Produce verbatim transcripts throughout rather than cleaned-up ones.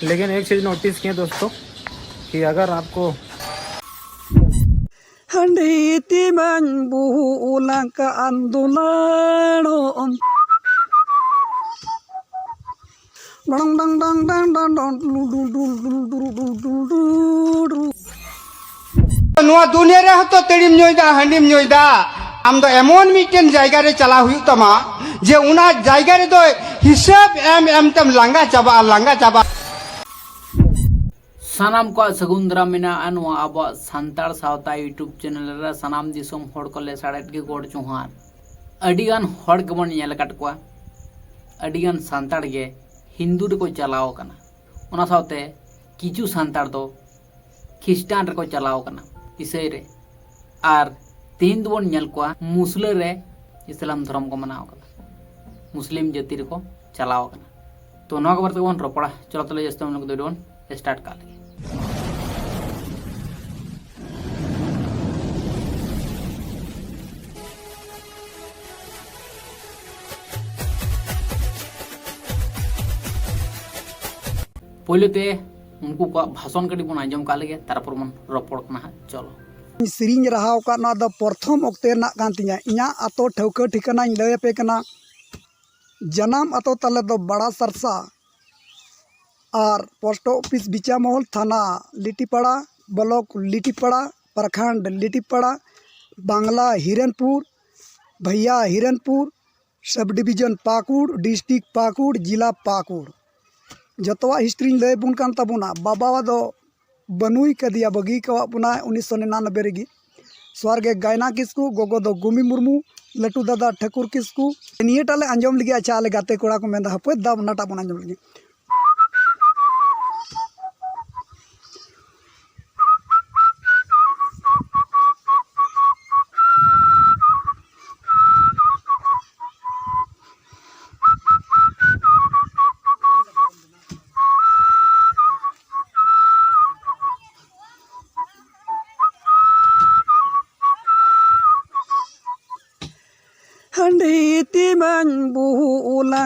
लेकिन एक चीज़ नोटिस किए दोस्तों, कि अगर आपको ᱦᱟᱺᱰᱤ ᱛᱮᱢᱟᱧ ᱵᱩᱦᱩᱞ ᱟᱠᱟᱫ ᱫᱩᱞᱟᱹᱲᱚᱜ᱾ ᱰᱚᱝ ᱰᱚᱝ ᱰᱚᱝ ᱰᱚᱝ ᱰᱚᱝ ᱰᱚᱝ ᱰᱩᱞ ᱰᱩᱞ ᱰᱩᱞ ᱰᱩᱞ ᱰᱩᱞ ᱰᱩᱞ ᱰᱩᱞ ᱰᱩᱞ᱾ ᱱᱚᱣᱟ ᱫᱩᱱᱤᱭᱟᱹ ᱨᱮ ᱦᱚᱸᱛᱚ ᱛᱟᱹᱲᱤᱢ ᱧᱩᱭᱫᱟ, ᱦᱟᱺᱰᱤᱢ ᱧᱩᱭᱫᱟ᱾ ᱟᱢ ᱫᱚ ᱮᱢᱚᱱ ᱢᱤᱫᱴᱮᱱ ᱡᱟᱭᱜᱟ ᱨᱮ ᱪᱟᱞᱟᱣ ᱦᱩᱭᱩᱜ ᱛᱟᱢᱟ, ᱡᱮ ᱚᱱᱟ ᱡᱟᱭᱜᱟ ᱨᱮᱫᱚ ᱦᱤᱥᱟᱹᱵ ᱮᱢ ᱮᱢ ᱛᱮᱢ ᱞᱟᱸᱜᱟ ᱪᱟᱵᱟᱜᱼᱟ, ᱞᱟᱸᱜᱟ ᱪᱟᱵᱟᱜᱼᱟ᱾ ᱥᱟᱱᱟᱢ ᱠᱚᱣᱟᱜ ᱥᱟᱹᱜᱩᱱ ᱫᱟᱨᱟᱢ ᱢᱮᱱᱟᱜᱼᱟ ᱱᱚᱣᱟ ᱟᱵᱚᱣᱟᱜ ᱥᱟᱱᱛᱟᱲ ᱥᱟᱶᱛᱟ YouTube ᱪᱮᱱᱮᱞ ᱨᱮ᱾ ᱥᱟᱱᱟᱢ ᱫᱤᱥᱚᱢ ᱦᱚᱲ ᱠᱚ ᱞᱮᱥᱟᱲᱮᱫ ᱜᱮ ᱜᱚᱰ ᱡᱚᱦᱟᱨ᱾ ᱟᱹᱰᱤᱜᱟᱱ ᱦᱚᱲ ᱜᱮᱵᱚᱱ ᱧᱮᱞ ᱟᱠᱟᱫ ᱠᱚᱣᱟ, ᱟᱹᱰᱤᱜᱟᱱ ᱥᱟᱱᱛᱟᱲ ᱜᱮ ᱦᱤᱱᱫᱩ ᱨᱮᱠᱚ ᱪᱟᱞᱟᱣ ᱟᱠᱟᱱᱟ᱾ ᱚᱱᱟ ᱥᱟᱶᱛᱮ ᱠᱤᱪᱷᱩ ᱥᱟᱱᱛᱟᱲ ᱫᱚ ᱠᱷᱤᱥᱴᱟᱱ ᱨᱮᱠᱚ ᱪᱟᱞᱟᱣ ᱟᱠᱟᱱᱟ, ᱤᱥᱟᱹᱭ ᱨᱮ᱾ ᱟᱨ ᱛᱮᱦᱮᱧ ᱫᱚᱵᱚᱱ ᱧᱮᱞ ᱠᱚᱣᱟ ᱢᱩᱥᱞᱟᱹ ᱨᱮ ᱤᱥᱞᱟᱢ ᱫᱷᱚᱨᱚᱢ ᱠᱚ ᱢᱟᱱᱟᱣ ᱟᱠᱟᱫᱟ, ᱢᱩᱥᱞᱤᱢ ᱡᱟᱹᱛᱤ ᱨᱮᱠᱚ ᱪᱟᱞᱟᱣ ᱟᱠᱟᱱᱟ᱾ ᱛᱚ ᱱᱚᱣᱟ ᱠᱚ ᱵᱟᱨᱮ ᱛᱮᱵᱚᱱ ᱨᱚᱯᱚᱲᱟ᱾ ᱪᱚᱞᱚ ᱛᱟᱦᱞᱮ ᱡᱟᱹᱥᱛᱤ ᱵᱟᱝ ᱞᱚᱠᱫᱚ ᱵᱚᱱ ᱥᱴᱟᱨᱴ ᱠᱟᱜ ᱞᱮᱜᱮ᱾ ᱯᱳᱭᱞᱳ ᱛᱮ ᱩᱱᱠᱩ ᱠᱚᱣᱟᱜ ᱵᱷᱟᱥᱚᱱ ᱠᱟᱹᱴᱤᱡ ᱵᱚᱱ ᱟᱸᱡᱚᱢ ᱠᱟᱜ ᱞᱮᱜᱮ, ᱛᱟᱨᱯᱚᱨ ᱵᱚᱱ ᱨᱚᱯᱚᱲ ᱠᱟᱱᱟ ᱦᱟᱸᱜ᱾ ᱪᱚᱞᱚ᱾ ᱥᱮᱨᱮᱧ ᱨᱟᱦᱟ ᱟᱠᱟᱫ ᱱᱚᱣᱟ ᱫᱚ ᱯᱨᱚᱛᱷᱚᱢ ᱚᱠᱛᱮ ᱨᱮᱱᱟᱜ ᱠᱟᱱ ᱛᱤᱧᱟᱹ᱾ ᱤᱧᱟᱹᱜ ᱟᱛᱳ ᱴᱷᱟᱹᱣᱠᱟᱹ ᱴᱷᱤᱠᱟᱹᱱᱟᱧ ᱞᱟᱹᱭ ᱟᱯᱮ ᱠᱟᱱᱟ᱾ ᱡᱟᱱᱟᱢ ᱟᱛᱳ ᱛᱟᱞᱮ ᱫᱚ ᱵᱟᱲᱟ ᱥᱟᱨᱥᱟ ᱟᱨ ᱯᱳᱥᱴ ᱚᱯᱷᱤᱥ ᱵᱤᱪᱟᱢᱚᱦᱚᱞ, ᱛᱷᱟᱱᱟ ᱞᱤᱴᱤᱯᱟᱲᱟ, ᱵᱞᱚᱠ ᱞᱤᱴᱤᱯᱟᱲᱟ, ᱯᱨᱚᱠᱷᱚᱸᱰ ᱞᱤᱴᱤᱯᱟᱲᱟ, ᱵᱟᱝᱞᱟ ᱦᱤᱨᱚᱱᱯᱩᱨ, ᱵᱷᱟᱭᱟ ᱦᱤᱨᱚᱱᱯᱩᱨ, ᱥᱟᱵᱽ ᱰᱤᱵᱤᱡᱚᱱ ᱯᱟᱹᱠᱩᱲ, ᱰᱤᱥᱴᱨᱤᱠᱴ ᱯᱟᱹᱠᱩᱲ, ᱡᱮᱞᱟ ᱯᱟᱹᱠᱩᱲ᱾ ᱡᱚᱛᱚᱣᱟᱜ ᱦᱤᱥᱴᱨᱤᱧ ᱞᱟᱹᱭ ᱟᱵᱚᱱ ᱠᱟᱱ ᱛᱟᱵᱚᱱᱟ᱾ ᱵᱟᱵᱟ ᱫᱚ ᱵᱟᱹᱱᱩᱭ ᱠᱟᱫᱮᱭᱟ, ᱵᱟᱹᱜᱤ ᱠᱟᱣᱟᱫ ᱵᱚᱱᱟᱭ ᱩᱱᱤᱥᱥᱚ ᱱᱤᱨᱟᱱᱚᱵᱵᱳᱭ ᱨᱮᱜᱮ᱾ ᱥᱚᱨᱜᱮ ᱜᱟᱭᱱᱟ ᱠᱤᱥᱠᱩ, ᱜᱚᱜᱚ ᱫᱚ ᱜᱩᱢᱤ ᱢᱩᱨᱢᱩ, ᱞᱟᱹᱴᱩ ᱫᱟᱫᱟ ᱴᱷᱟᱹᱠᱩᱨ ᱠᱤᱥᱠᱩ᱾ ᱱᱤᱭᱟᱹᱴᱟᱜ ᱞᱮ ᱟᱸᱡᱚᱢ ᱞᱮᱜᱮ᱾ ᱟᱪᱪᱷᱟ, ᱟᱞᱮ ᱜᱟᱛᱮ ᱠᱚᱲᱟ ᱠᱚ ᱢᱮᱱᱫᱟ, ᱦᱟᱯᱳᱭ ᱫᱟᱢ ᱚᱱᱟᱴᱟᱜ ᱵᱚᱱ ᱟᱸᱡᱚᱢ ᱞᱮᱜᱮ᱾ ᱦᱟᱺᱰᱤ ᱛᱮᱢᱟᱧ ᱵᱩᱦᱩᱞᱟ᱾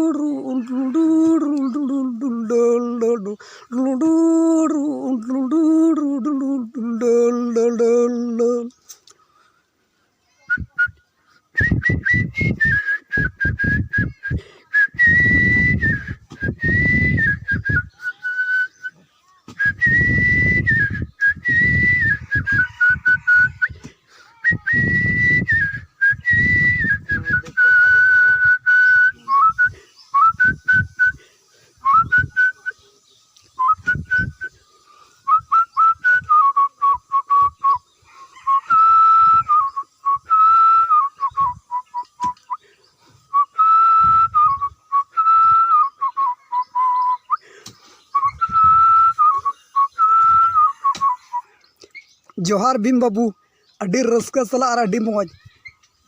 ᱡᱚᱦᱟᱨ ᱵᱷᱤᱢ ᱵᱟᱹᱵᱩ, ᱟᱹᱰᱤ ᱨᱟᱹᱥᱠᱟᱹ ᱥᱟᱞᱟᱜ ᱟᱨ ᱟᱹᱰᱤ ᱢᱚᱡᱽ᱾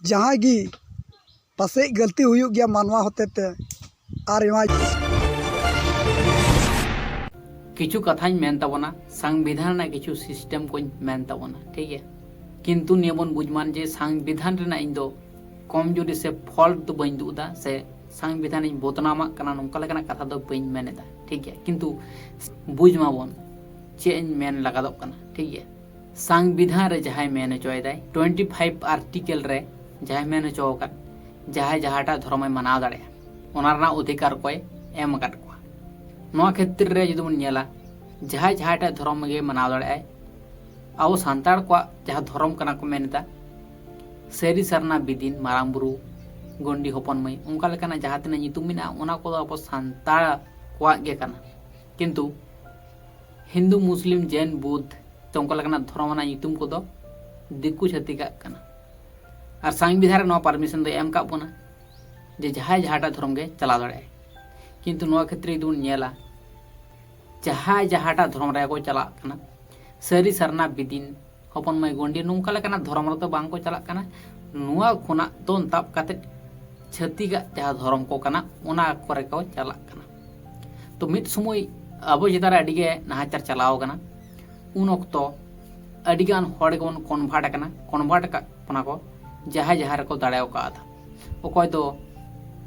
ᱡᱟᱦᱟᱸᱭ ᱜᱮ ᱯᱟᱥᱮᱡ ᱜᱟᱹᱞᱛᱤ ᱦᱩᱭᱩᱜ ᱜᱮᱭᱟ ᱢᱟᱱᱣᱟ ᱦᱚᱛᱮ ᱛᱮ, ᱟᱨ ᱱᱚᱣᱟ ᱠᱤᱪᱷᱩ ᱠᱟᱛᱷᱟᱧ ᱢᱮᱱ ᱛᱟᱵᱚᱱᱟ, ᱥᱚᱝᱵᱤᱫᱷᱟᱱ ᱨᱮᱱᱟᱜ ᱠᱤᱪᱷᱩ ᱥᱤᱥᱴᱮᱢ ᱠᱚᱧ ᱢᱮᱱ ᱛᱟᱵᱚᱱᱟ, ᱴᱷᱤᱠ ᱜᱮᱭᱟ? ᱠᱤᱱᱛᱩ ᱱᱤᱭᱟᱹ ᱵᱚᱱ ᱵᱩᱡᱽ ᱢᱟ ᱡᱮ ᱥᱚᱝᱵᱤᱫᱷᱟᱱ ᱨᱮᱱᱟᱜ ᱤᱧ ᱫᱚ ᱠᱚᱢᱡᱩᱨᱤ ᱥᱮ ᱯᱷᱚᱞᱴ ᱫᱚ ᱵᱟᱹᱧ ᱫᱩᱜ ᱮᱫᱟ, ᱥᱮ ᱥᱚᱝᱵᱤᱫᱷᱟᱱ ᱤᱧ ᱵᱚᱫᱱᱟᱢᱟᱜ ᱠᱟᱱᱟ, ᱱᱚᱝᱠᱟ ᱞᱮᱠᱟᱱᱟᱜ ᱠᱟᱛᱷᱟ ᱫᱚ ᱵᱟᱹᱧ ᱢᱮᱱ ᱮᱫᱟ, ᱴᱷᱤᱠ ᱜᱮᱭᱟ? ᱠᱤᱱᱛᱩ ᱵᱩᱡᱽ ᱢᱟᱵᱚᱱ ᱪᱮᱫ ᱤᱧ ᱢᱮᱱ ᱞᱟᱜᱟᱫᱚᱜ ᱠᱟᱱᱟ, ᱴᱷᱤᱠ ᱜᱮᱭᱟ? ᱥᱚᱝᱵᱤᱫᱷᱟᱱ ᱨᱮ ᱡᱟᱦᱟᱸᱭ ᱢᱮᱱ ᱦᱚᱪᱚᱭᱮᱫᱟᱭ, ᱴᱩᱭᱮᱱᱴᱤ ᱯᱷᱟᱭᱤᱵᱷ ᱟᱨᱴᱤᱠᱮᱞ ᱨᱮ ᱡᱟᱦᱟᱸᱭ ᱢᱮᱱ ᱦᱚᱪᱚ ᱟᱠᱟᱫ, ᱡᱟᱦᱟᱸᱭ ᱡᱟᱦᱟᱸᱴᱟᱜ ᱫᱷᱚᱨᱚᱢᱮ ᱢᱟᱱᱟᱣ ᱫᱟᱲᱮᱭᱟᱜᱼᱟ, ᱚᱱᱟ ᱨᱮᱱᱟᱜ ᱚᱫᱷᱤᱠᱟᱨ ᱠᱚᱭ ᱮᱢ ᱟᱠᱟᱫ ᱠᱚᱣᱟ᱾ ᱱᱚᱣᱟ ᱠᱷᱮᱛᱨᱮ ᱨᱮ ᱡᱩᱫᱤ ᱵᱚᱱ ᱧᱮᱞᱟ, ᱡᱟᱦᱟᱸᱭ ᱡᱟᱦᱟᱸᱴᱟᱜ ᱫᱷᱚᱨᱚᱢ ᱜᱮ ᱢᱟᱱᱟᱣ ᱫᱟᱲᱮᱭᱟᱜᱼᱟᱭ, ᱟᱵᱚ ᱥᱟᱱᱛᱟᱲ ᱠᱚᱣᱟᱜ ᱡᱟᱦᱟᱸ ᱫᱷᱚᱨᱚᱢ ᱠᱟᱱᱟ ᱠᱚ ᱢᱮᱱ ᱮᱫᱟ, ᱥᱟᱹᱨᱤ ᱥᱟᱨᱱᱟ ᱵᱤᱫᱤᱱ, ᱢᱟᱨᱟᱝ ᱵᱩᱨᱩ, ᱜᱚᱱᱰᱤ ᱦᱚᱯᱚᱱ ᱢᱟᱹᱭ, ᱚᱱᱠᱟ ᱞᱮᱠᱟᱱᱟᱜ ᱡᱟᱦᱟᱸ ᱛᱤᱱᱟᱹᱜ ᱧᱩᱛᱩᱢ ᱢᱮᱱᱟᱜᱼᱟ, ᱚᱱᱟ ᱠᱚᱫᱚ ᱟᱵᱚ ᱥᱟᱱᱛᱟᱲ ᱠᱚᱣᱟᱜ ᱜᱮ ᱠᱟᱱᱟ᱾ ᱠᱤᱱᱛᱩ ᱦᱤᱱᱫᱩ, ᱢᱩᱥᱞᱤᱢ, ᱡᱮᱱ, ᱵᱩᱫᱷ ᱛᱮ ᱚᱱᱠᱟ ᱞᱮᱠᱟᱱᱟᱜ ᱫᱷᱚᱨᱚᱢ ᱟᱱᱟᱜ ᱧᱩᱛᱩᱢ ᱠᱚᱫᱚ ᱫᱤᱠᱩ ᱪᱷᱟᱹᱛᱤᱠᱟᱜ ᱠᱟᱱᱟ᱾ ᱟᱨ ᱥᱟᱝᱵᱤᱫᱷᱟᱱ ᱨᱮ ᱱᱚᱣᱟ ᱯᱟᱨᱢᱤᱥᱚᱱ ᱫᱚᱭ ᱮᱢ ᱟᱠᱟᱫ ᱵᱚᱱᱟ ᱡᱮ ᱡᱟᱦᱟᱸᱭ ᱡᱟᱦᱟᱸᱴᱟᱜ ᱫᱷᱚᱨᱚᱢ ᱜᱮ ᱪᱟᱞᱟᱣ ᱫᱟᱲᱮᱭᱟᱜᱼᱟᱭ᱾ ᱠᱤᱱᱛᱩ ᱱᱚᱣᱟ ᱠᱷᱮᱛᱨᱮ ᱡᱩᱫᱤ ᱵᱚᱱ ᱧᱮᱞᱟ, ᱡᱟᱦᱟᱸᱭ ᱡᱟᱦᱟᱸᱴᱟᱜ ᱫᱷᱚᱨᱚᱢ ᱨᱮᱜᱮ ᱠᱚ ᱪᱟᱞᱟᱜ ᱠᱟᱱᱟ, ᱥᱟᱹᱨᱤ ᱥᱟᱨᱱᱟ ᱵᱤᱫᱤᱱ, ᱦᱚᱯᱚᱱ ᱢᱟᱹᱭ ᱜᱚᱱᱰᱤ, ᱱᱚᱝᱠᱟ ᱞᱮᱠᱟᱱᱟᱜ ᱫᱷᱚᱨᱚᱢ ᱨᱮᱫᱚ ᱵᱟᱝ ᱠᱚ ᱪᱟᱞᱟᱜ ᱠᱟᱱᱟ᱾ ᱱᱚᱣᱟ ᱠᱷᱚᱱᱟᱜ ᱫᱚᱱ ᱛᱟᱵ ᱠᱟᱛᱮ ᱪᱷᱟᱹᱛᱤᱠᱟᱜ ᱡᱟᱦᱟᱸ ᱫᱷᱚᱨᱚᱢ ᱠᱚ ᱠᱟᱱᱟ, ᱚᱱᱟ ᱠᱚᱨᱮ ᱠᱚ ᱪᱟᱞᱟᱜ ᱠᱟᱱᱟ᱾ ᱛᱚ ᱢᱤᱫ ᱥᱚᱢᱚᱭ ᱟᱵᱚ ᱪᱮᱛᱟᱱ ᱨᱮ ᱟᱹᱰᱤ ᱜᱮ ᱱᱟᱦᱟᱪᱟᱨ ᱪᱟᱞᱟᱣ ᱟᱠᱟᱱᱟ᱾ ᱩᱱ ᱚᱠᱛᱚ ᱟᱹᱰᱤ ᱜᱟᱱ ᱦᱚᱲ ᱜᱮᱵᱚᱱ ᱠᱚᱱᱵᱷᱟᱨᱴ ᱟᱠᱟᱱᱟ, ᱠᱚᱱᱵᱷᱟᱨᱴ ᱟᱠᱟᱫ ᱵᱚᱱᱟ ᱠᱚ ᱡᱟᱦᱟᱸᱭ ᱡᱟᱦᱟᱸ ᱨᱮᱠᱚ ᱫᱟᱲᱮ ᱟᱠᱟᱫᱟ᱾ ᱚᱠᱚᱭ ᱫᱚ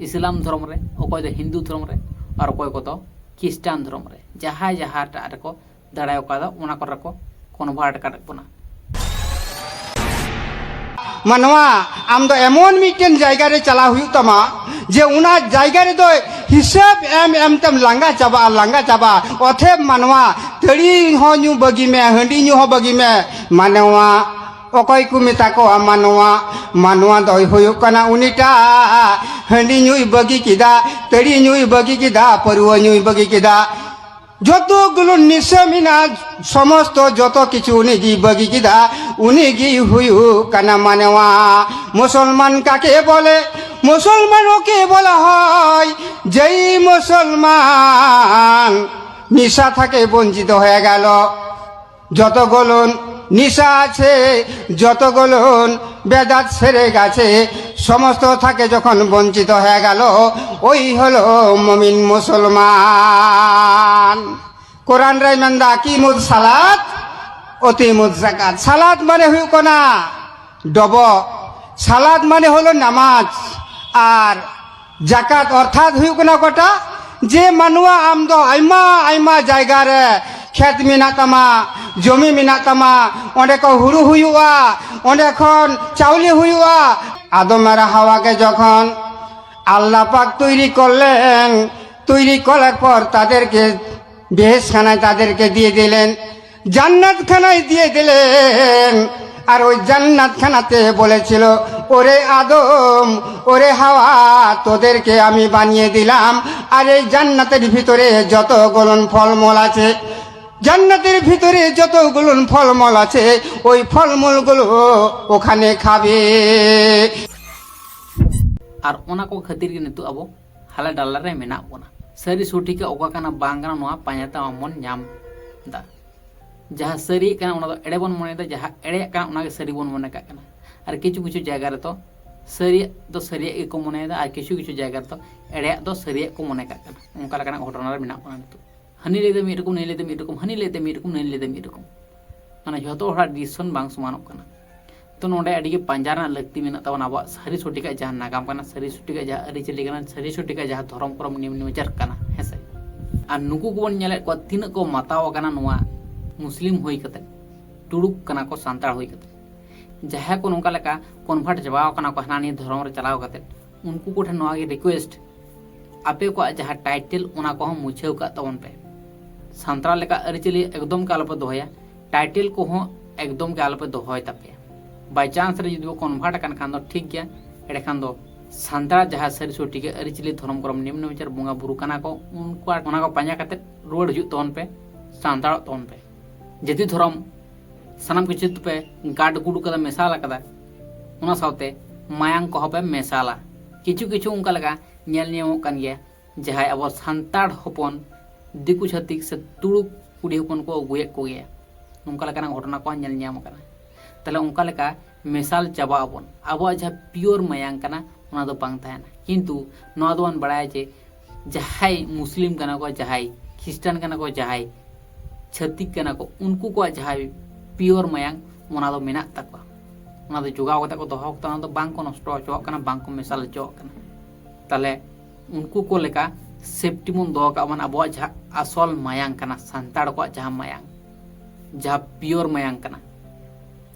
ᱤᱥᱞᱟᱢ ᱫᱷᱚᱨᱚᱢ ᱨᱮ, ᱚᱠᱚᱭ ᱫᱚ ᱦᱤᱱᱫᱩ ᱫᱷᱚᱨᱚᱢ ᱨᱮ, ᱟᱨ ᱚᱠᱚᱭ ᱠᱚᱫᱚ ᱠᱷᱨᱤᱥᱴᱟᱱ ᱫᱷᱚᱨᱚᱢ ᱨᱮ᱾ ᱡᱟᱦᱟᱸᱭ ᱡᱟᱦᱟᱸᱴᱟᱜ ᱨᱮᱠᱚ ᱫᱟᱲᱮ ᱟᱠᱟᱫᱟ, ᱚᱱᱟ ᱠᱚᱨᱮ ᱠᱚ ᱠᱚᱱᱵᱷᱟᱨᱴ ᱟᱠᱟᱫ ᱵᱚᱱᱟ᱾ ᱢᱟᱱᱣᱟ, ᱟᱢ ᱫᱚ ᱮᱢᱚᱱ ᱢᱤᱫᱴᱮᱱ ᱡᱟᱭᱜᱟ ᱨᱮ ᱪᱟᱞᱟᱣ ᱦᱩᱭᱩᱜ ᱛᱟᱢᱟ, ᱡᱮ ᱚᱱᱟ ᱡᱟᱭᱜᱟ ᱨᱮᱫᱚ ᱦᱤᱥᱟᱹᱵ ᱮᱢ ᱮᱢ ᱛᱮᱢ ᱞᱟᱸᱜᱟ ᱪᱟᱵᱟᱜᱼᱟ, ᱞᱟᱸᱜᱟ ᱪᱟᱵᱟᱜᱼᱟ᱾ ᱚᱛᱷᱮᱵ ᱢᱟᱱᱣᱟ, ᱛᱟᱹᱲᱤ ᱦᱚᱸ ᱧᱩ ᱵᱟᱹᱜᱤ ᱢᱮ, ᱦᱟᱺᱰᱤ ᱧᱩ ᱦᱚᱸ ᱵᱟᱹᱜᱤ ᱢᱮ᱾ ᱢᱟᱱᱣᱟ, ᱚᱠᱚᱭ ᱠᱚ ᱢᱮᱛᱟ ᱠᱚᱣᱟ ᱢᱟᱱᱣᱟ? ᱢᱟᱱᱣᱟ ᱫᱚᱭ ᱦᱩᱭᱩᱜ ᱠᱟᱱᱟ ᱩᱱᱤᱴᱟᱜ ᱦᱟᱺᱰᱤ ᱧᱩᱭ ᱵᱟᱹᱜᱤ ᱠᱮᱫᱟ, ᱛᱟᱹᱲᱤ ᱧᱩᱭ ᱵᱟᱹᱜᱤ ᱠᱮᱫᱟ, ᱯᱟᱹᱨᱣᱟᱹ ᱧᱩᱭ ᱵᱟᱹᱜᱤ ᱠᱮᱫᱟ, ᱡᱚᱛᱚ ᱜᱩᱞᱳ ᱱᱤᱥᱟᱹ ᱢᱮᱱᱟᱜ, ᱥᱚᱢᱚᱥᱛᱚ ᱡᱚᱛᱚ ᱠᱤᱪᱷᱩ ᱩᱱᱤ ᱜᱮ ᱵᱟᱹᱜᱤ ᱠᱮᱫᱟ, ᱩᱱᱤ ᱜᱮ ᱦᱩᱭᱩᱜ ᱠᱟᱱᱟ ᱢᱟᱱᱣᱟ᱾ মুসলমান কাকে বলে? মুসলমান ওকে বলা হয় যেই মুসলমান নিশা থেকে বঞ্চিত হয়ে গেল। যতগুলো নিশা আছে, যতগুলো বেদাত সেরে গেছে, সমস্ত থাকে যখন বঞ্চিত হয়ে গেল, ওই হলো মুমিন মুসলমান। কোরআন ᱨᱮᱭ ᱢᱮᱱᱫᱟ, "ᱟᱹᱠᱤᱢᱩᱫᱽ ᱥᱟᱞᱟᱛ, ᱚᱛᱤᱢᱩᱫᱽ ᱡᱟᱠᱟᱛ᱾" ᱥᱟᱞᱟᱛ ᱢᱟᱱᱮ ᱦᱩᱭᱩᱜ ᱠᱟᱱᱟ ᱰᱚᱵᱚᱜ, ᱥᱟᱞᱟᱛ ᱢᱟᱱᱮ ᱦᱚᱞᱚ ᱱᱟᱢᱟᱡᱽ, ᱟᱨ ᱡᱟᱠᱟᱛ ᱚᱨᱛᱷᱟᱛ ᱦᱩᱭᱩᱜ ᱠᱟᱱᱟ ᱚᱠᱟᱴᱟᱜ, ᱡᱮ ᱢᱟᱱᱣᱟ ᱟᱢ ᱫᱚ ᱟᱭᱢᱟ ᱟᱭᱢᱟ ᱡᱟᱭᱜᱟ ᱨᱮ ᱠᱷᱮᱛ ᱢᱮᱱᱟᱜ ᱛᱟᱢᱟ, ᱡᱚᱢᱤ ᱢᱮᱱᱟᱜ ᱛᱟᱢᱟ, ᱚᱸᱰᱮ ᱠᱚ ᱦᱩᱲᱩ ᱦᱩᱭᱩᱜᱼᱟ, ᱚᱸᱰᱮ ᱠᱷᱚᱱ ᱪᱟᱣᱞᱮ ᱦᱩᱭᱩᱜᱼᱟ᱾ আদম আর হাওয়াকে যখন আল্লাহ পাক তৈরি করলেন, তৈরি করার পর তাদেরকে বেহেশতখানায় তাদেরকে দিয়ে দিলেন, জান্নাতখানায় দিয়ে দিলেন। আর ওই জান্নাতখানাতে বলেছিল, "ওরে আদম, ওরে হাওয়া, তোদেরকে আমি বানিয়ে দিলাম, আর এই জান্নাতের ভিতরে যতগুলো ফলমূল আছে, জান্নাতের ভিতরে যতগুলো ফলমূল আছে, ওই ফলমূলগুলো ওখানে খাবে।" ᱟᱨ ᱚᱱᱟ ᱠᱚ ᱠᱷᱟᱹᱛᱤᱨ ᱜᱮ ᱱᱤᱛᱚᱜ ᱟᱵᱚ ᱦᱟᱞᱟ ᱰᱟᱞᱟ ᱨᱮ ᱢᱮᱱᱟᱜ ᱵᱚᱱᱟ᱾ ᱥᱟᱹᱨᱤ ᱥᱚᱴᱷᱤᱠᱟ ᱚᱠᱟ ᱠᱟᱱᱟ ᱵᱟᱝ ᱠᱟᱱᱟ, ᱱᱚᱣᱟ ᱯᱟᱸᱡᱟ ᱛᱮ ᱵᱟᱵᱚᱱ ᱧᱟᱢ ᱮᱫᱟ᱾ ᱡᱟᱦᱟᱸ ᱥᱟᱹᱨᱤᱭᱟᱜ ᱠᱟᱱᱟ, ᱚᱱᱟ ᱫᱚ ᱮᱲᱮ ᱵᱚᱱ ᱢᱚᱱᱮᱭᱮᱫᱟ, ᱡᱟᱦᱟᱸ ᱮᱲᱮᱭᱟᱜ ᱠᱟᱱᱟ, ᱚᱱᱟᱜᱮ ᱥᱟᱹᱨᱤ ᱵᱚᱱ ᱢᱚᱱᱮ ᱠᱟᱜ ᱠᱟᱱᱟ᱾ ᱟᱨ ᱠᱤᱪᱷᱩ ᱠᱤᱪᱷᱩ ᱡᱟᱭᱜᱟ ᱨᱮᱫᱚ ᱥᱟᱹᱨᱤᱭᱟᱜ ᱫᱚ ᱥᱟᱹᱨᱤᱭᱟᱜ ᱜᱮᱠᱚ ᱢᱚᱱᱮᱭᱮᱫᱟ, ᱟᱨ ᱠᱤᱪᱷᱩ ᱠᱤᱪᱷᱩ ᱡᱟᱭᱜᱟ ᱨᱮᱫᱚ ᱮᱲᱮᱭᱟᱜ ᱫᱚ ᱥᱟᱹᱨᱤᱭᱟᱜ ᱠᱚ ᱢᱚᱱᱮ ᱠᱟᱜ ᱠᱟᱱᱟ᱾ ᱚᱱᱠᱟ ᱞᱮᱠᱟᱱᱟᱜ ᱜᱷᱚᱴᱚᱱᱟ ᱨᱮ ᱢᱮᱱᱟᱜ ᱵᱚᱱᱟ ᱱᱤᱛᱚᱜ᱾ ᱦᱟᱹᱱᱤ ᱞᱟᱹᱭᱫᱟ ᱢᱤᱫ ᱨᱚᱠᱚᱢ, ᱱᱟᱹᱭ ᱞᱟᱹᱭᱫᱟ ᱢᱤᱫ ᱨᱚᱠᱚᱢ, ᱦᱟᱹᱱᱤ ᱞᱟᱹᱭᱫᱟ ᱢᱤᱫ ᱨᱚᱠᱚᱢ, ᱱᱟᱹᱭ ᱞᱟᱹᱭᱫᱟ ᱢᱤᱫ ᱨᱚᱠᱚᱢ᱾ ᱢᱟᱱᱮ ᱡᱷᱚᱛᱚ ᱦᱚᱲᱟᱜ decision ᱵᱟᱝ ᱥᱚᱢᱟᱱᱚᱜ ᱠᱟᱱᱟ᱾ ᱛᱚ ᱱᱚᱰᱮ ᱟᱹᱰᱤ ᱜᱮ ᱯᱟᱸᱡᱟ ᱨᱮᱱᱟᱜ ᱞᱟᱹᱠᱛᱤ ᱢᱮᱱᱟᱜ ᱛᱟᱵᱚᱱᱟ, ᱟᱵᱚᱣᱟᱜ ᱥᱟᱹᱨᱤ ᱥᱚᱴᱷᱤᱠᱟᱜ ᱡᱟᱦᱟᱸ ᱱᱟᱜᱟᱢ ᱠᱟᱱᱟ, ᱥᱟᱹᱨᱤ ᱥᱚᱴᱷᱤᱠᱟᱜ ᱡᱟᱦᱟᱸ ᱟᱹᱨᱤᱪᱟᱹᱞᱤ ᱠᱟᱱᱟ, ᱥᱟᱹᱨᱤ ᱥᱚᱴᱷᱤᱠᱟᱜ ᱡᱟᱦᱟᱸ ᱫᱷᱚᱨᱚᱢ ᱠᱚᱨᱚᱢ ᱱᱤᱭᱚᱢ ᱱᱮᱢᱟᱪᱟᱨ ᱠᱟᱱᱟ, ᱦᱮᱸ ᱥᱮ? ᱟᱨ ᱱᱩᱠᱩ ᱠᱚᱵᱚᱱ ᱧᱮᱞᱮᱫ ᱠᱚᱣᱟ ᱛᱤᱱᱟᱹᱜ ᱠᱚ ᱢᱟᱛᱟᱣ ᱟᱠᱟᱱᱟ ᱱᱚᱣᱟ ᱢᱩᱥᱞᱤᱢ ᱦᱩᱭ ᱠᱟᱛᱮ, ᱛᱩᱲᱩᱠ ᱠᱟᱱᱟ ᱠᱚ ᱥᱟᱱᱛᱟᱲ ᱦᱩᱭ ᱠᱟᱛᱮ, ᱡᱟᱦᱟᱸᱭ ᱠᱚ ᱱᱚᱝᱠᱟ ᱞᱮᱠᱟ convert ᱪᱟᱵᱟᱣ ᱟᱠᱟᱱᱟ ᱠᱚ ᱦᱟᱱᱟ ᱱᱤᱭᱟᱹ ᱫᱷᱚᱨᱚᱢ ᱨᱮ ᱪᱟᱞᱟᱣ ᱠᱟᱛᱮ, ᱩᱱᱠᱩ ᱠᱚᱴᱷᱮᱱ ᱱᱚᱣᱟ ᱜᱮ request, ᱟᱯᱮ ᱠᱚᱣᱟᱜ ᱡᱟᱦᱟᱸ title, ᱚᱱᱟ ᱠᱚᱦᱚᱸ ᱢᱩᱪᱷᱟᱹᱣ ᱠᱟᱜ ᱛᱟᱵᱚᱱ ᱯᱮ᱾ ᱥᱟᱱᱛᱟᱲ ᱞᱮᱠᱟ ᱟᱹᱨᱤᱪᱟᱹᱞᱤ ᱮᱠᱫᱚᱢ ᱜᱮ ᱟᱞᱚᱯᱮ ᱫᱚᱦᱚᱭᱟ, title ᱠᱚᱦᱚᱸ ᱮᱠᱫᱚᱢ ᱜᱮ ᱟᱞᱚᱯᱮ ᱫᱚᱦᱚᱭ ᱛᱟᱯᱮᱭᱟ᱾ By chance ᱨᱮ ᱡᱩᱫᱤ ᱵᱚ convert ᱟᱠᱟᱱ ᱠᱷᱟᱱ ᱫᱚ ᱴᱷᱤᱠ ᱜᱮᱭᱟ, ᱮᱸᱰᱮᱠᱷᱟᱱ ᱫᱚ ᱥᱟᱱᱛᱟᱲ ᱡᱟᱦᱟᱸ ᱥᱟᱹᱨᱤ ᱥᱚᱴᱷᱤᱠ ᱟᱹᱨᱤᱪᱟᱹᱞᱤ, ᱫᱷᱚᱨᱚᱢ ᱠᱚᱨᱚᱢ, ᱱᱤᱭᱚᱢ ᱱᱮᱢᱟᱪᱟᱨ, ᱵᱚᱸᱜᱟ ᱵᱩᱨᱩ ᱠᱟᱱᱟ ᱠᱚ, ᱩᱱᱠᱩᱣᱟᱜ ᱚᱱᱟ ᱠᱚ ᱯᱟᱸᱡᱟ ᱠᱟᱛᱮ ᱨᱩᱣᱟᱹᱲ ᱦᱤᱡᱩᱜ ᱛᱟᱵᱚᱱ ᱯᱮ, ᱥᱟᱱᱛᱟᱲᱚᱜ ᱛᱟᱵᱚᱱ ᱯᱮ᱾ ᱡᱟᱹᱛᱤ ᱫᱷᱚᱨᱚᱢ ᱥᱟᱱᱟᱢ ᱠᱤᱪᱷᱩ ᱛᱮᱯᱮ ᱜᱟᱰ ᱜᱩᱰᱩ ᱠᱟᱫᱟ, ᱢᱮᱥᱟᱞ ᱟᱠᱟᱫᱟ, ᱚᱱᱟ ᱥᱟᱶᱛᱮ ᱢᱟᱭᱟᱝ ᱠᱚᱦᱚᱸ ᱯᱮ ᱢᱮᱥᱟᱞᱟ᱾ ᱠᱤᱪᱷᱩ ᱠᱤᱪᱷᱩ ᱚᱱᱠᱟ ᱞᱮᱠᱟ ᱧᱮᱞ ᱧᱟᱢᱚᱜ ᱠᱟᱱ ᱜᱮᱭᱟ, ᱡᱟᱦᱟᱸᱭ ᱟᱵᱚ ᱥᱟᱱᱛᱟᱲ ᱦᱚᱯᱚᱱ ᱫᱤᱠᱩ ᱪᱷᱟᱹᱛᱤᱠ ᱥᱮ ᱛᱩᱲᱩᱠ ᱠᱩᱲᱤ ᱦᱚᱯᱚᱱ ᱠᱚ ᱟᱹᱜᱩᱭᱮᱫ ᱠᱚᱜᱮᱭᱟ᱾ ᱱᱚᱝᱠᱟ ᱞᱮᱠᱟᱱᱟᱜ ᱜᱷᱚᱴᱚᱱᱟ ᱠᱚᱦᱚᱸ ᱧᱮᱞ ᱧᱟᱢ ᱟᱠᱟᱱᱟ᱾ ᱛᱟᱦᱞᱮ ᱚᱱᱠᱟ ᱞᱮᱠᱟ ᱢᱮᱥᱟᱞ ᱪᱟᱵᱟᱜ ᱟᱵᱚᱱ, ᱟᱵᱚᱣᱟᱜ ᱡᱟᱦᱟᱸ pure ᱢᱟᱭᱟᱝ ᱠᱟᱱᱟ, ᱚᱱᱟ ᱫᱚ ᱵᱟᱝ ᱛᱟᱦᱮᱱᱟ᱾ ᱠᱤᱱᱛᱩ ᱱᱚᱣᱟ ᱫᱚᱵᱚᱱ ᱵᱟᱲᱟᱭᱟ ᱡᱮ ᱡᱟᱦᱟᱸᱭ ᱢᱩᱥᱞᱤᱢ ᱠᱟᱱᱟ ᱠᱚ, ᱡᱟᱦᱟᱸᱭ ᱠᱷᱨᱤᱥᱴᱟᱱ ᱠᱟᱱᱟ ᱠᱚ, ᱡᱟᱦᱟᱸᱭ ᱪᱷᱟᱹᱛᱤᱠ ᱠᱟᱱᱟ ᱠᱚ, ᱩᱱᱠᱩ ᱠᱚᱣᱟᱜ ᱡᱟᱦᱟᱸ pure ᱢᱟᱭᱟᱝ, ᱚᱱᱟ ᱫᱚ ᱢᱮᱱᱟᱜ ᱛᱟᱠᱚᱣᱟ᱾ ᱚᱱᱟ ᱫᱚ ᱡᱚᱜᱟᱣ ᱠᱟᱛᱮ ᱠᱚ ᱫᱚᱦᱚ ᱠᱟᱫᱟ, ᱚᱱᱟ ᱫᱚ ᱵᱟᱝ ᱠᱚ ᱱᱚᱥᱴᱚ ᱦᱚᱪᱚᱣᱟᱜ ᱠᱟᱱᱟ, ᱵᱟᱝ ᱠᱚ ᱢᱮᱥᱟᱞ ᱦᱚᱪᱚᱣᱟᱜ ᱠᱟᱱᱟ᱾ ᱛᱟᱦᱞᱮ ᱩᱱᱠᱩ ᱠᱚ ᱞᱮᱠᱟ safety ᱵᱚᱱ ᱫᱚᱦᱚ ᱠᱟᱜ ᱵᱚᱱ, ᱟᱵᱚᱣᱟᱜ ᱡᱟᱦᱟᱸ ᱟᱥᱚᱞ ᱢᱟᱭᱟᱝ ᱠᱟᱱᱟ, ᱥᱟᱱᱛᱟᱲ ᱠᱚᱣᱟᱜ ᱡᱟᱦᱟᱸ ᱢᱟᱭᱟᱝ, ᱡᱟᱦᱟᱸ pure ᱢᱟᱭᱟᱝ ᱠᱟᱱᱟ,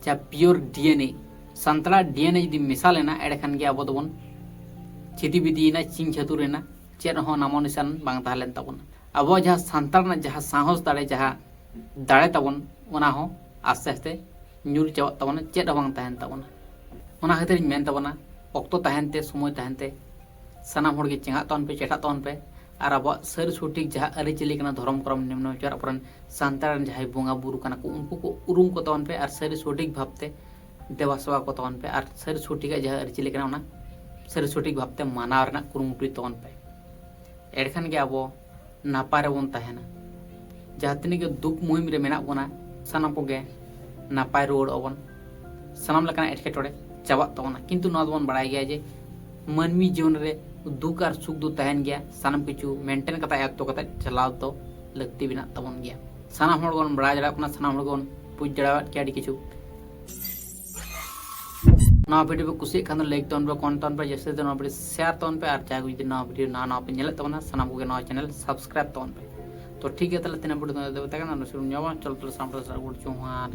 ᱡᱟᱦᱟᱸ pure DNA, ᱥᱟᱱᱛᱟᱲᱟᱜ DNA ᱡᱩᱫᱤ ᱢᱮᱥᱟ ᱞᱮᱱᱟ, ᱮᱸᱰᱮᱠᱷᱟᱱ ᱜᱮ ᱟᱵᱚ ᱫᱚᱵᱚᱱ ᱪᱷᱤᱛᱤ ᱵᱤᱫᱤᱭᱮᱱᱟ, ᱪᱤᱧ ᱪᱷᱟᱹᱛᱩᱨ ᱮᱱᱟ, ᱪᱮᱫ ᱦᱚᱸ ᱱᱟᱢᱚ ᱱᱤᱥᱟᱱ ᱵᱟᱝ ᱛᱟᱦᱮᱸ ᱞᱮᱱ ᱛᱟᱵᱚᱱᱟ᱾ ᱟᱵᱚᱣᱟᱜ ᱡᱟᱦᱟᱸ ᱥᱟᱱᱛᱟᱲ ᱨᱮᱱᱟᱜ ᱡᱟᱦᱟᱸ ᱥᱟᱦᱚᱥ ᱫᱟᱲᱮ, ᱡᱟᱦᱟᱸ ᱫᱟᱲᱮ ᱛᱟᱵᱚᱱ, ᱚᱱᱟ ᱦᱚᱸ ᱟᱥᱛᱮ ᱟᱥᱛᱮ ᱧᱩᱨ ᱪᱟᱵᱟᱜ ᱛᱟᱵᱚᱱᱟ, ᱪᱮᱫ ᱦᱚᱸ ᱵᱟᱝ ᱛᱟᱦᱮᱱ ᱛᱟᱵᱚᱱᱟ᱾ ᱚᱱᱟ ᱠᱷᱟᱹᱛᱤᱨ ᱤᱧ ᱢᱮᱱ ᱛᱟᱵᱚᱱᱟ, ᱚᱠᱛᱚ ᱛᱟᱦᱮᱱ ᱛᱮ, ᱥᱚᱢᱚᱭ ᱛᱟᱦᱮᱱ ᱛᱮ ᱥᱟᱱᱟᱢ ᱦᱚᱲ ᱜᱮ ᱪᱮᱸᱜᱷᱟᱜ ᱛᱟᱵᱚᱱ ᱯᱮ, ᱪᱮᱴᱷᱟᱜ ᱛᱟᱵᱚᱱ ᱯᱮ᱾ ᱟᱨ ᱟᱵᱚᱣᱟᱜ ᱥᱟᱹᱨᱤ ᱥᱚᱴᱷᱤᱠ ᱡᱟᱦᱟᱸ ᱟᱹᱨᱤᱪᱟᱹᱞᱤ ᱠᱟᱱᱟ, ᱫᱷᱚᱨᱚᱢ ᱠᱚᱨᱚᱢ ᱱᱤᱢᱱᱚ ᱵᱤᱪᱟᱨ ᱟᱵᱚᱨᱮᱱ ᱥᱟᱱᱛᱟᱲ ᱨᱮᱱ ᱡᱟᱦᱟᱸᱭ ᱵᱚᱸᱜᱟ ᱵᱩᱨᱩ ᱠᱟᱱᱟ ᱠᱚ, ᱩᱱᱠᱩ ᱠᱚ ᱩᱨᱩᱢ ᱠᱚ ᱛᱟᱵᱚᱱ ᱯᱮ ᱟᱨ ᱥᱟᱹᱨᱤ ᱥᱚᱴᱷᱤᱠ ᱵᱷᱟᱵᱽᱛᱮ ᱫᱮᱵᱟ ᱥᱮᱵᱟ ᱠᱚ ᱛᱟᱵᱚᱱ ᱯᱮ᱾ ᱟᱨ ᱥᱟᱹᱨᱤ ᱥᱚᱴᱷᱤᱠᱟᱜ ᱡᱟᱦᱟᱸ ᱟᱹᱨᱤᱪᱟᱹᱞᱤ ᱠᱟᱱᱟ, ᱚᱱᱟ ᱥᱟᱹᱨᱤ ᱥᱚᱴᱷᱤᱠ ᱵᱷᱟᱵᱽᱛᱮ ᱢᱟᱱᱟᱣ ᱨᱮᱱᱟᱜ ᱠᱩᱨᱩᱢᱩᱴᱩᱭ ᱛᱟᱵᱚᱱ ᱯᱮ᱾ ᱮᱸᱰᱮᱠᱷᱟᱱ ᱜᱮ ᱟᱵᱚ ᱱᱟᱯᱟᱭ ᱨᱮᱵᱚᱱ ᱛᱟᱦᱮᱱᱟ᱾ ᱡᱟᱦᱟᱸ ᱛᱤᱱᱟᱹᱜ ᱜᱮ ᱫᱩᱠ ᱢᱩᱦᱤᱢ ᱨᱮ ᱢᱮᱱᱟᱜ ᱵᱚᱱᱟ, ᱥᱟᱱᱟᱢ ᱠᱚᱜᱮ ᱱᱟᱯᱟᱭ ᱨᱩᱣᱟᱹᱲᱚᱜ ᱟᱵᱚᱱ, ᱥᱟᱱᱟᱢ ᱞᱮᱠᱟᱱᱟᱜ ᱮᱴᱠᱮᱴᱚᱬᱮ ᱪᱟᱵᱟᱜ ᱛᱟᱵᱚᱱᱟ᱾ ᱠᱤᱱᱛᱩ ᱱᱚᱣᱟ ᱫᱚᱵᱚᱱ ᱵᱟᱲᱟᱭ ᱜᱮᱭᱟ ᱡᱮ ᱢᱟᱹᱱᱢᱤ ᱡᱤᱭᱚᱱ ᱨᱮ ᱫᱩᱠ ᱟᱨ ᱥᱩᱠ ᱫᱚ ᱛᱟᱦᱮᱱ ᱜᱮᱭᱟ, ᱥᱟᱱᱟᱢ ᱠᱤᱪᱷᱩ ᱢᱮᱱᱴᱮᱱ ᱠᱟᱛᱮ, ᱟᱭᱚᱛᱛᱚ ᱠᱟᱛᱮ ᱪᱟᱞᱟᱣ ᱫᱚ ᱞᱟᱹᱠᱛᱤ ᱢᱮᱱᱟᱜ ᱛᱟᱵᱚᱱ ᱜᱮᱭᱟ᱾ ᱥᱟᱱᱟᱢ ᱦᱚᱲ ᱵᱚᱱ ᱵᱟᱲᱟᱭ ᱫᱟᱲᱮᱭᱟᱜ ᱠᱟᱱᱟ, ᱥᱟᱱᱟᱢ ᱦᱚᱲ ᱵᱚᱱ ᱵᱩᱡᱽ ᱫᱟᱲᱮᱭᱟᱜ ᱜᱮᱭᱟ ᱟᱹᱰᱤ ᱠᱤᱪᱷᱩ᱾ ᱱᱚᱣᱟ ᱵᱷᱤᱰᱤᱭᱳ ᱯᱮ ᱠᱩᱥᱤᱭᱟᱜ ᱠᱷᱟᱱ ᱫᱚ ᱞᱟᱭᱤᱠ ᱛᱟᱵᱚᱱ ᱯᱮ, ᱠᱚᱢᱮᱱᱴ ᱛᱟᱵᱚᱱ ᱯᱮ, ᱡᱟᱹᱥᱛᱤ ᱫᱚ ᱱᱚᱣᱟ ᱵᱷᱤᱰᱤᱭᱳ ᱥᱮᱭᱟᱨ ᱛᱟᱵᱚᱱ ᱯᱮ, ᱟᱨ ᱡᱟᱦᱟᱸᱭ ᱠᱚ ᱡᱩᱫᱤ ᱱᱚᱣᱟ ᱵᱷᱤᱰᱤᱭᱳ ᱱᱟᱣᱟ ᱱᱟᱣᱟ ᱯᱮ ᱧᱮᱞᱮᱫ ᱛᱟᱵᱚᱱᱟ, ᱥᱟᱱᱟᱢ ᱠᱚᱜᱮ ᱱᱚᱣᱟ ᱪᱮᱱᱮᱞ ᱥᱟᱵᱥᱠᱨᱟᱭᱤᱵ ᱛᱟᱵᱚᱱ ᱯᱮ᱾ ᱛᱚ ᱴᱷᱤᱠ ᱜᱮᱭᱟ, ᱛᱟᱦᱚᱞᱮ ᱛᱤᱱᱟᱹᱜ ᱵᱷᱤᱰᱤᱭᱳ ᱫᱚ ᱛᱟᱦᱮᱸ ᱠᱟᱱᱟ, ᱱᱚᱣᱟ ᱧᱟᱯᱟᱢᱟ, ᱪᱚᱞᱚ ᱛᱟᱦᱚᱞᱮ ᱥᱟᱱᱟᱢ ᱠᱚ ᱥᱟᱨ ᱜᱩᱰ ᱡᱚᱦᱟᱨ᱾